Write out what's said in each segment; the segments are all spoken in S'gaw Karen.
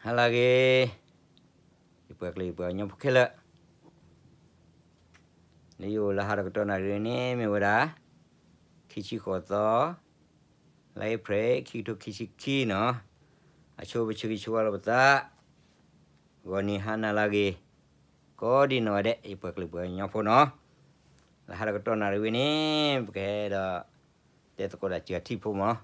ဟါလၢအဂ့ၤ, ယပှၤကလုာ်ယပှၤကညီဖိခဲလၢာ်, လၢယအိၣ်လၢဟါတကတီၢ်နၣ်ရံၣ်န့ၣ် မ့ၢ်ဝဲဒၣ် ခံဆံဃိးသီ, လါအ့ဖြ့ၣ် ခံကထိခံဆံခံနီၤ, အဆိပဆၢဂ့ၤဆၢဝါလိာ်ပသး, ဂီၤနံၤဟါနၤလၢအဂ့ၤ, ကိးဒံနီၢ်ဂၤဒဲး ယပှၤကလုာ်ပှၤကညီဖိနီၤ, လၢဟါတကတီၢ်နၣ်ရံၣ်ဝဲန့ၣ် ပကဟဲဒီး တဲသကိးတၢ်စှၤထံဖိမး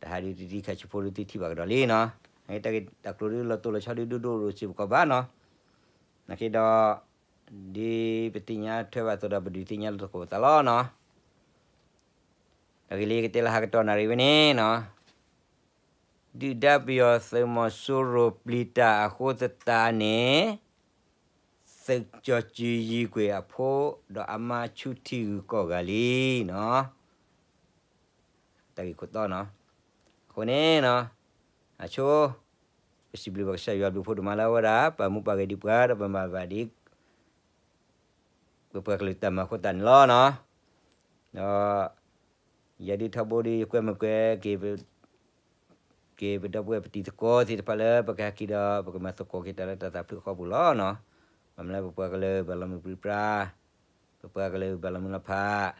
တဟါဒုးသုထံၣ် ခါဆူဖိဒုးသုထံၣ်ဘၣ်ကဒီးလံနီၤ, အတၢ်ဂ့ၢ်တၢ်ကျိၤဒုးလီၤတိၢ်လီၤဆီဒုးဒိၣ်ဒိၣ်ရိၣ်စ့ၢ်ကီးဘၣ်နီၤ, နာ်က့ဒီး ဒ်ပသ့ၣ်ညါထွဲဘၣ်အသိးဒီး ပဒုးသ့ၣ်ညါလၢသကိးပသးလီၤနီၤ, တၢ်ဂ့ၢ်လၢယကတဲလၢဟါကတီၢ်နၣ်ရံၣ်ဝဲန့ၣ်နီၤ, ဒုၣ်ဒါပယီၤသုးမီၤစိရိၤပျံၤတၢ်အဃိသတးန့ၣ် သုးကၠီၤစုၤယံၤကွံာ်အဖိဒီးအမါဆူထံဂုၤကီၢ်ဂၤလံနီၤ, တၢ်ဂ့ၢ်ခိၣ်တီနီၤ, အဃိန့ၣ်နီၤ, အဆိ ပစံးဘျုးဘၣ်ကစၢ်ယွၤဘျုးဖှိၣ်ဒိၣ်မးလၢအဝဲဒၣ် ပာ်မူပာ်ဂဲၤဒံးပှၤဒီးပမၤဘၣ်ဒံး ပပှၤကလုာ်တၢ်မၤအဃိသတးန့ၣ်လီၤနီၤ, ဒီး ယၤဒုးထီဘိဒီး ယကွဲမုာ်ကွဲက့ၤ က့ၤပဒီပုၢ်ဝဲၢ်ပတံၤသကိးသ့ၣ်တဖၣ်လၢ ပကဟဲက့ၤဒီး ပကမၤသကိးက့ၤတၢ်လၢတၢ်သးဖျၢၣ်ဃီပူၤလီၤနီၤ, ဘၣ်မနုၤလၢပပှၤကလုာ်ဘၣ်လီၤမုၢ်ပြံပြါ, ပပှၤကလုာ်ဘၣ်လီၤမုၢ်လီၤဖး,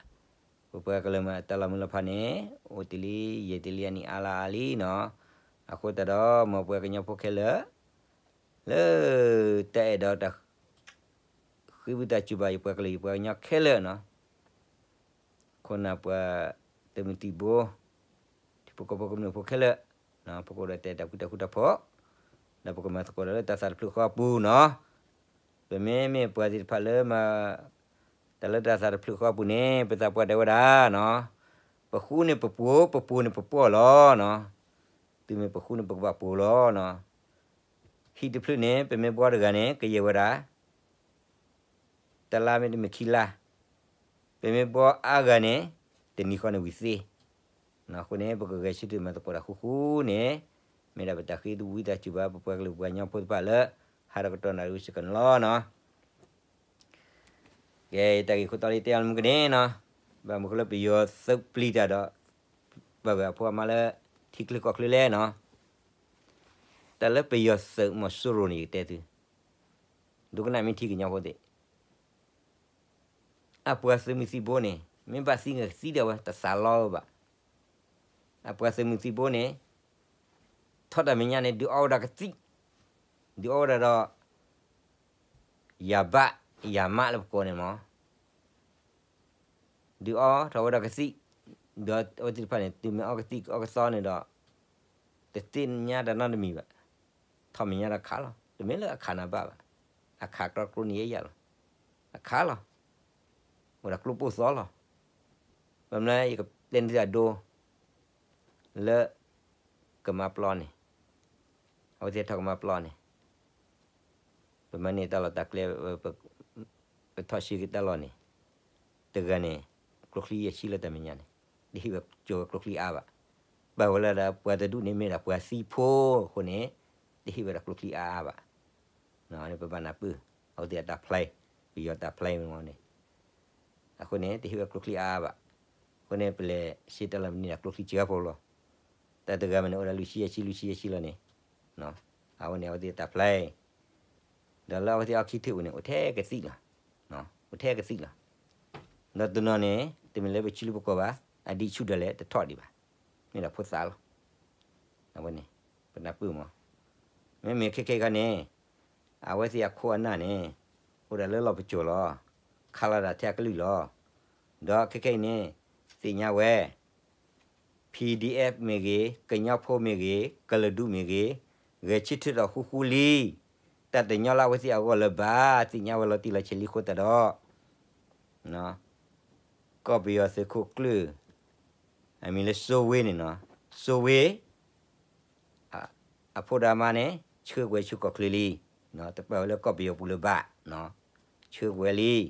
ပပှၤကလုာ်မ့ၢ်တၢ်လီၤမုၢ်လီၤဖးန့ၣ် အိၣ်တ့ၢ်လံ ယံာ်တ့ၢ်လံအနံၣ်အါလါအါလံနီၤ, အဃိသတးဒီး မ်ပှၤကညီဖိခဲလၢာ် လၢတၢ်အဲၣ်ဒိးတၢ် ဃ့ဝံသးစူၤဘၣ်ယပှၤကလုာ်ယပှၤကညီခဲလၢာ်နီၤ, ခိၣ်နၢ်ပှၤသုးမုၢ်သံၣ်ဘိ, ထံဖိကီၢ်ဖိကမျၢၢ်ဖိခဲလၢာ်, ပကအိၣ်ဒီးတဲတၢ်ဃူတၢ်ဃူတၢ်ဖိး, ဒီးပကမၤသကိးဒီးလၢတၢ်သးတဖျၢၣ်ဃီအပူၤနီၤ, ပမ့မ့ၢ်ပှၤသ့ၣ်တဖၣ်လၢမၤ တၢ်လၢတၢ်သးတဖျၢၣ်ဃီအပူၤန့ၣ် ပသးပှၢ်တဲဝဲဒၣ်နီၤ, ပဃူန့ၢ်ပပှိၤ, ပပှိၤန့ၢ်ပပှီၢ်လီၤနီၤ, သုမ့ၢ်ပဃူန့ၢ်ပကဘၣ်ပှိၤလီၤနီၤ, ဟံၣ်တဖျၢၣ်န့ၣ် ပမ့ၢ်ဘှီတဂၤန့ၣ် ကယဲၢ်ဝဲဒၣ် တလါမ့တမ့ၢ်ခံလါ, ပမ့ၢ်ဘှီအါဂၤန့ၣ် တနံၤဃီန့ၣ်ဝံၤသ့, အဃိန့ၣ် ပကဂဲၤဆၢထၢၣ်မၤသကိးတၢ်ဃူဃူန့ၣ်, မ့ၢ်ဒၣ်ပတၢ်ဃ့ဝံသးစူၤဘၣ် ပပှၤကလုာ်ပှၤကညီဖိသ့ၣ်တဖၣ်လၢ ဟါတကတီၢ်နၣ်ရံၣ်စ့ၢ်ကီးန့ၣ်လီၤနီၤ. ကဲ တၢ်ဂ့ၢ်ခိၣ်တီလၢယတဲအီၤလၢမုၢ်ကန့ၣ်နီၤ, ဘၣ်မနုၤဃိလၢပယီၤသုးပျံၤတၢ်ဒီး ပှၤဂၤအဖိအမါလၢ ထံချၢကီၢ်ချၢလဲၣ်နီၤ, တၢ်လၢပယီၤသုးမီၤစိရိၤန့ၣ် ယကတဲသု, ဒိကနၣ်မ့ၢ်ထံကညီဖိသ့ၣ် အပှၤသုးမုၢ်သံၣ်ဘိန့ၣ် မ့ၢ်ဘၣ်သံန့ၣ်သံဒၣ်ဝဲ တသးလီဘၣ်. အပှၤသုးမုၢ်သံၣ်ဘိန့ၣ် ထီၣ်တၢ်မဲာ်ညါန့ၣ် ဒုးအီဝဲဒၣ်ကသံၣ်, ဒုးအီဝဲဒၣ်ဒီး ယၤဘၣ်ယၤမးလၢပကိးန့ၣ်မး ဒုးအီထီၣ်ဝဲဒၣ်ကသံၣ်, ဒီးအဝဲသ့ၣ်တဖၣ်န့ၣ် တုၤမ့ၢ်အီကသံၣ်အီကသီန့ၣ်ဒီး တသ့ၣ်ညါတၢ်နီတမံၤဘၣ်. ထီၣ်မဲာ်ညါဒီးခးလီၤ. တမ့ၢ်လၢအခးနၤဘၣ်ဘၣ်. အခးကြီကျိန့ၣ်ယဲယၤလီၤ. အခးလီၤ. အိၣ်ဒီးကျိပိၢ်သီလီၤ. ဘၣ်မနုၤယကတဲနသုအဒိ လၢကမါပျီန့ၣ်, အဝဲသ့ၣ်ထီၣ်ကမါပျီန့ၣ် ပမၤန့ၢ်တၢ်လီၢ်တၢ်ကျဲ ပထီၣ်ဆှၢက့ၤတၢ်လီၢ်န့ၣ် တဂၤန့ၣ် ကျိချံယဲၢ်ဆံလၢတၢ်မဲာ်ညါန့ၣ် တဟ့ၣ်ဝဲကၠိၤဝဲကျိချံအါဘၣ်. ပာ်ဝဲလၢဒၣ်ပှၤတဒူၣ်န့ၣ်မ့ၢ်ဒၣ်ပှၤသံဖိအဃိန့ၣ် တဟ့ၣ်ဝဲဒၣ်ကျိချံအါအါဘၣ်. ပဘၣ်နၢ်ပၢၢ် အဝဲသ့ၣ်အတၢ်ဖျါ, ပယီၤတၢ်ဖျါမ့ၢ်န့ၣ် အဃိန့ၣ် တဟ့ၣ်ဝဲကျိချံအါအါဘၣ်. အဃိန့ၣ် ပလဲၤဆှၢတၢ်လီၢ်မ့ၢ်န့ၢ်ဒၣ်ကျိချံစှၤဖိလီၤ. တၢ်တဂၤမ့ၢ်န့ၣ် အိၣ်ဒၣ်လွံၢ်ဆံယဲၢ်ဆံ လွံၢ်ဆံယဲၢ်ဆံလီၤန့ၣ် အဝဲန့ၣ် အဝဲသ့ၣ်တၢ်ဖျါ ဒီးလၢအဝဲသ့ၣ်အီၣ်ခံထၢၣ်ပူၤန့ၣ် အိၣ်ထဲကသံၣ်လီၤ. အိၣ်ထဲကသံၣ်လီၤ. ဒီးတနီၤန့ၣ် တမ့ၢ်လၢပဆံလူပကီၢ်ဘၣ်, အဒံးဆူၣ်ဒၣ်လဲာ်တထီၣ်ဒံးဘၣ်. မ့ၢ်ဒၣ်ဖိသၣ်လီၤ. အဝဲန့ၣ် ပနၢ်ပၢၢ်မး. မ့မ့ၢ်ခဲခဲအံၤခီန့ၣ် အဝဲသ့ၣ်အခိၣ်အနၢ်န့ၣ် အိၣ်ဒၣ်လၢလီၢ်ပစိာ်လီၤ. ခးလီၤဒၣ်ထဲအကလုာ်လီၤ. ဒီးခဲခဲအံၤန့ၣ် သ့ၣ်ညါဝဲ PDF မ့ၢ်ဂ့ၤ, ကညီဖိမ့ၢ်ဂ့ၤ, ကလုာ်ဒူၣ်မ့ၢ်ဂ့ၤ, ဂဲၤဆၢထၢၣ်ဒီးဃူဃူလံ. တၢ်တညီလၢအဝဲသ့ၣ်အဂီၢ်လၢၤဘၣ်. သ့ၣ်ညါဝဲလီၤတံၢ်လီၤဆဲးလံအဃိသတးဒီး ကီၢ်ပယီၤသုးခိၣ်ကျၢၢ် အမံၤလၢစိဝ့န့ၣ်နီၤ, စိဝ့ အဖိဒီးအမါန့ၣ် ဆှၢကွံာ်ဆူကီၢ်ချၢလံ. တပာ်ဝဲလၢကီၢ်ပယီၤပူၤလၢၤဘၣ်. ဆှၢကွံာ်ဝဲလံ. ဒီး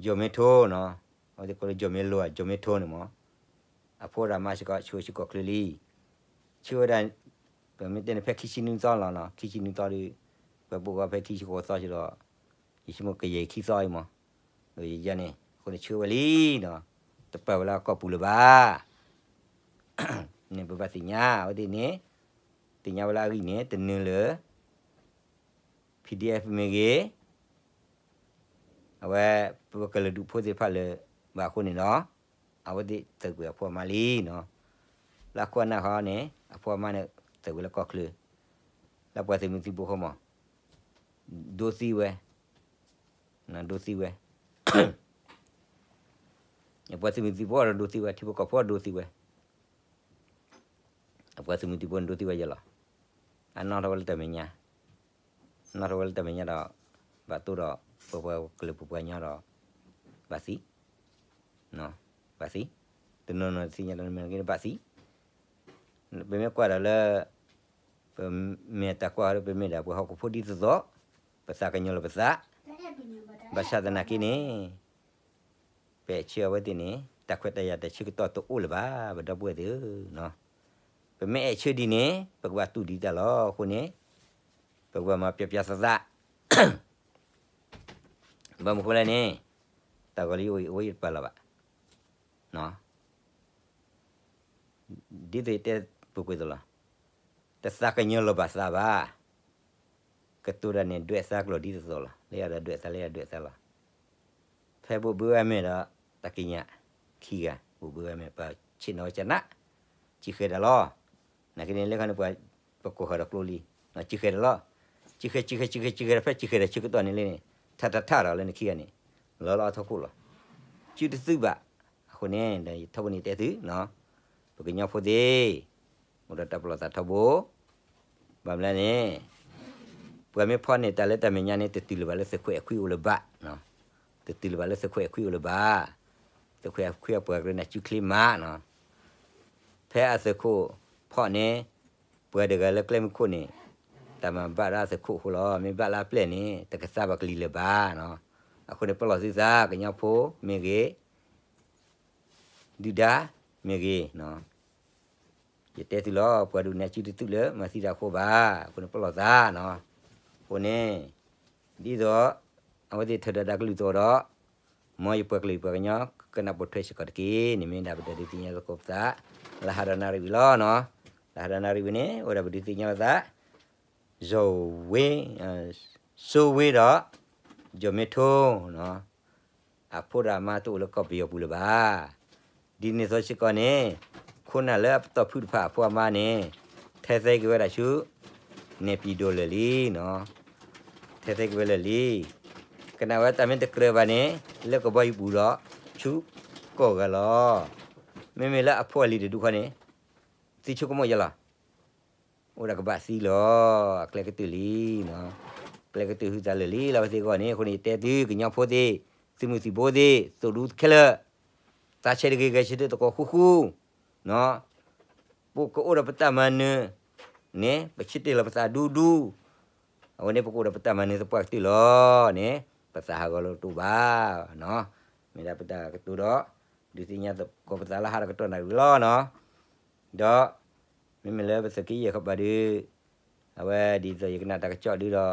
ယိၤမ့ထိနီၤ, အဝဲသ့ၣ်ကိးလၢ ယိၤမ့လိၤ ယိၤမ့ထိန့ၣ်မး, အဖိဒီးအမါစ့ၢ်ကီး ဆှၢဆူကီၢ်ချၢလံ. ဆှၢဝဲဒၣ် ပမ့ၢ်တဲန့ၣ် ဖဲခံဆံနွံသီလီၤနီၤ, ခံဆံနွံသီဒီး ပှၤဘိၣ်ဂီၤဖဲခံဆံဃိးသီစ့ၢ်ဒီး ယဆိကမိၣ်ကယဲၢ်ခံသီအံၤမး, ယယန့ၣ် အဃိန့ၣ်ဆှၢဝဲလံနီၤ, တပာ်ဝဲလၢအကီၢ်ပူၤလၢၤဘၣ်. န့ၣ်ပဘၣ်သ့ၣ်ညါ အဝဲသ့ၣ်န့ၣ် သ့ၣ်ညါဝဲလၢအဂံၢ်န့ၣ် တနုာ်လၢ PDF မ့ၢ်ဂ့ၤ, အဝဲ ပကလုာ်ဒူၣ်ဖိသ့ၣ်တဖၣ်လၢၤဘၣ်အဃိန့ၣ်ဒီး အဝဲသ့ၣ်သုးကွံာ်အဖိအမါလံနီၤ. လၢအခိၣ်အနၢ်ဃီန့ၣ် အဖိအမါန့ၣ် သုးကွံာ်လၢကီၢ်ချၢ လၢပှၤသုးမုၢ်သံၣ်ဘိဃီမး ဒိသံဝဲ, ဒိသံဝဲ, အပှၤသုးမုၢ်သံၣ်ဘိဒီးဒိသံဝဲ, ထံဖိကီၢ်ဖိဒိသံဝဲ, အပှၤသုးမုၢ်သံၣ်ဘိန့ၣ်ဒိသံဝဲယဲလီၤ. အနီၣ်ထီၣ်ဝဲလၢတၢ်မဲာ်ညါ, နီၣ်ထီၣ်ဝဲလၢတၢ်မဲာ်ညါဒီး ဘၣ်တိၢ်ဒီး ပပှၤကလုာ်ပပှၤကညီဒီး ဘၣ်သံ, ဘၣ်သံ, တနီၤနီၤသ့ၣ်ညါတၢ်မဲာ်က့ၤန့ၣ်ဘၣ်သံ, ပမ့ၢ်ကွၢ်ဒီးလၢ ပမ့ၢ်တၢ်ကွၢ်ဒီး ပမ့ၢ်ဒၣ်ပှၤဟီၣ်ခိၣ်ဖိဒ်သိးသိး, ပသးကညီၤလီၤပသး, ဘၣ်ဆၣ်သနာ်က့န့ၣ် ပအဲၣ်ဆၢအဝဲသ့ၣ်န့ၣ် တၢ်ခွဲးတၢ်ယာ်တၢ်ဆၢကတီၢ်တအိၣ်လၢၤဘၣ် ပဒီပုၢ်ဝဲၢ်သ့ၣ်ဧၢ. ပမ့ၢ်အဲၣ်ဆၢဒ်န့ၣ် ပကဘၣ်တူၢ်ဒံးတၢ်လီၤ. အဃိန့ၣ် ပကဘၣ်မၤပျီပျီသးသး ဘၣ်မနုၤဃိလဲၣ်န့ၣ် တၢ်ဂီၤလံအိၣ်အံၤအိၣ်အံၤတပာ်လီၤဘၣ်. ဒ်သိးယတဲပူၤကွံာ်သိးလီၤ. တသးကညီၤလီၤဘၣ်သးဘၣ်. ကတိၤတၢ်န့ၣ် ဒွဲၣ်သးကျိၤဒ်သိးသိးလီၤ. လၢယၤဒီးဒွဲၣ်သး လၢယၤဒွဲၣ်သးလီၤ. ဖဲဘိးဘၢဝဲမဲာ်ဒီး တၢ်ကံးညာ်ခံဂၤ ဘိးဘၢဝဲမဲာ် ပဆ့ၣ်နီၤဝဲကနၣ် စံၣ်ဃဲၤတၢ်လီၤ. နာ်က့န့ၣ် လၢခီန့ၣ် ပှၤ ပကိးဃာ်ဒီးကျိလံ စံၣ်ဃဲၤတၢ်လီၤ. စံၣ်ဃဲၤ စံၣ်ဃဲၤ စံၣ်ဃဲၤ စံၣ်ဃဲၤဒီး ဖဲစံၣ်ဃဲၤတၢ်ဆၢကတီၢ်န့ၣ်လၢန့ၣ် ထးထးထးဒီးလၢနခံဂၤန့ၣ် လီၤလီၤအထီခိၣ်လီၤ. စုတသုးဘၣ်. အဃိန့ၣ် ဒီးယထီဘိန့ၣ်တဲသု ပကညီဖိသ့ၣ် အိၣ်ဒီးတၢ်ပလီၢ်သးထီဘိ ဘၣ်မနုၤလဲၣ်န့ၣ် ပှၤမ့ၢ်ဖီၣ်န့ၢ်တၢ်လၢတၢ်မဲာ်ညါန့ၣ် တတုၤလၢၤဘၣ်လၢသုးခိၣ်အဲၣ်ခွံအိၣ်လၢၤဘၣ်. တတုၤလၢၤဘၣ်လၢသုးခိၣ်အဲၣ်ခွံအိၣ်လၢၤဘၣ်. သုးခိၣ်အဲၣ်ခွံအပှၤကရၢန့ၣ် စုချ့မးနီၤ. ဖဲအသုးခိၣ်ဖီၣ်န့ၣ် ပှၤတဂၤလၢကျဲမုၢ်ခိၣ်န့ၣ် တၢ်မၤဘၣ်ဒၣ်သုးခိၣ်အဃိလီၤ. မ့ၢ်ဘၣ်လၢအပျဲၢ်န့ၣ် တကသါဘၣ်ကလံၤလၢၤဘၣ်နီၤ. အဃိန့ၣ် ပလီၢ်သုသး ကညီဖိမ့ၢ်ဂ့ၤ ဒုၣ်ဒါမ့ၢ်ဂ့ၤ, ယတဲသုလီၤ ပှၤဒုးနဲၣ်စုတသုးလၢမၤသံတၢ်အဃိဘၣ်. အဃိန့ၣ်ပလီၢ်သးနီၤ. အဃိန့ၣ် ဒ်သိး အဝဲသ့ၣ်ထၢၣ်ဒီးတၢ်ကလုၢ်သီၣ်ဒီး မ်ယပှၤကလုာ်ယပှၤကညီ ကနၢ်ပၢၢ်ထွဲစ့ၢ်ကီးတက့ၢ်န့ၣ် မ့ၢ်ဒၣ်ပတၢ်ဒုးသ့ၣ်ညါသကိးပသး လၢဟါဒီးနၣ်ရံၣ်ဝံၤလီၤနီၤ. လၢဟါဒီးနၣ်ရံၣ်ဝံၤန့ၣ် အိၣ်ဒၣ်ပဒုးသ့ၣ်ညါလိာ်သး စီၤဝ့, စီၤဝ့ဒီး ယီၤမ့ထိနီၤ, အဖိဒီးအမါတအိၣ်လၢကီၢ်ပယီၤပူၤလၢၤဘၣ်. ဒ်န့ၣ်အသိးစ့ၢ်ကီးန့ၣ် ခိၣ်နၢ်လၢအပတီၢ်ဖုၣ်တဖၣ်အဖိအမါန့ၣ် ထဲသိက့ၤဝဲဒၣ်ဆူ နဲၣ်ပံၤဒိၣ်လၢာ်လံနီၤ, ထဲသိက့ၤဝဲလၢာ်လံ. ကနၣ်ဝဲတၢ်မ့ၢ်တကြၢးဘၣ်န့ၣ် လၢကဘီယူၤပူၤဒီး ဆူကီၢ်ဂၤလီၤ. မ့မ့ၢ်လၢအဖိအလံၤတဒူၣ်ဃီန့ၣ် သံဆိကမိၣ်ယဲလီၤ. အိၣ်ဒၣ်ကဘၣ်သံလီၤ. အကျဲကတၢၢ်လံနီၤ, ကျဲကတၢၢ်ဟုသးလၢာ်လံ လၢအဝဲသ့ၣ်အဂီၢ်န့ၣ်. အဃိန့ၣ် ယတဲသု ကညီဖိသ့ၣ် သုးမုၢ်သံၣ်ဘိသ့ၣ် သိၣ်ဒူခဲလၢာ်, သးဆဲးတဂ့ၤ ဂဲၤဆၢထၢၣ်သကိးဃူဃူ, ပကအိၣ်ဒီးပတၢ်မၤနၢၤန့ၣ် ပဆၢတဲာ်လီၤပသးဒူဒူ, အဝဲန့ၣ် ပကအိၣ်ဒီးပတၢ်မၤနၢၤသပှၢ်ကတၢၢ်လီၤန့ၣ် ပသးဟးဂီၤလၢတအိၣ်ဘၣ်. မ့ၢ်ဒၣ်ပတၢ်ကတိၤဒီး ဒုးသ့ၣ်ညါသကိးပသးလၢဟါဒီးကတီၢ်နၣ်ရံၣ်လီၤနီၤ. ဒီး မ့မ့ၢ်လၢပသုးက့ယဲၢ်ဃီပၤဒုး အဝဲဒ်သိးယကနၣ်တၢ်ကစီၣ်ဒုးဒီး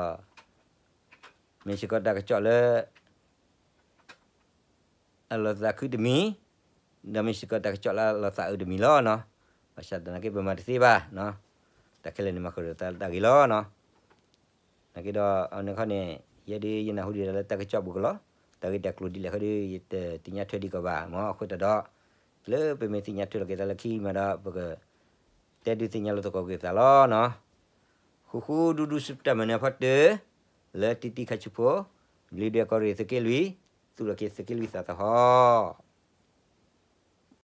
မ့ၢ်စ့ၢ်ကီးတၢ်ကစီၣ်လၢ အလီၤသးခုတမံၤ, ဒီးမ့ၢ်စ့ၢ်ကီးတၢ်ကစီၣ်လၢအလီၤသးအုးတမံၤလီၤနီၤ. ဘၣ်ဆၣ်သနာ်က့ ပမၤတသ့ဘၣ်နီၤ, တၢ်ခဲလၢာ်န့ၣ် မၤဃုာ်ဒီးတၢ်လၢတၢ်ဂ့ၤလီၤနီၤ. နာ်က့ဒီး အန့ၣ်ခီန့ၣ် ယဲဒၣ် ယနၢ်ဟူဒံးတၢ်လၢတၢ်ကစီၣ်ပူၤကလီၤ, တၢ်ဂ့ၢ်တၢ်ကျိၤဒ်လဲၣ်ဃီဒီး ယတသ့ၣ်ညါထွဲဒံးကီးဘၣ်မၢ်. အဃိသတးဒီး လၢပမ့ၢ်သ့ၣ်ညါထွဲလီၤက့ၤသးလၢခံမးဒီး ပက တဲဒုးသ့ၣ်ညါလိာ်သကိးက့ၤသးလီၤနီၤ. ဃူဃူဒူဒူဆူတၢ်မၤနၢၤအဖီတၢၢ် လၢတံတံခါဆူဖိ, ဘျံးဒွဲၣ်ကီၢ်ရ့ၣ်သုးက့လွံၢ်, သူၣ်ထီၣ်က့ၤသုးက့လွံၢ်သးသဟီၣ်.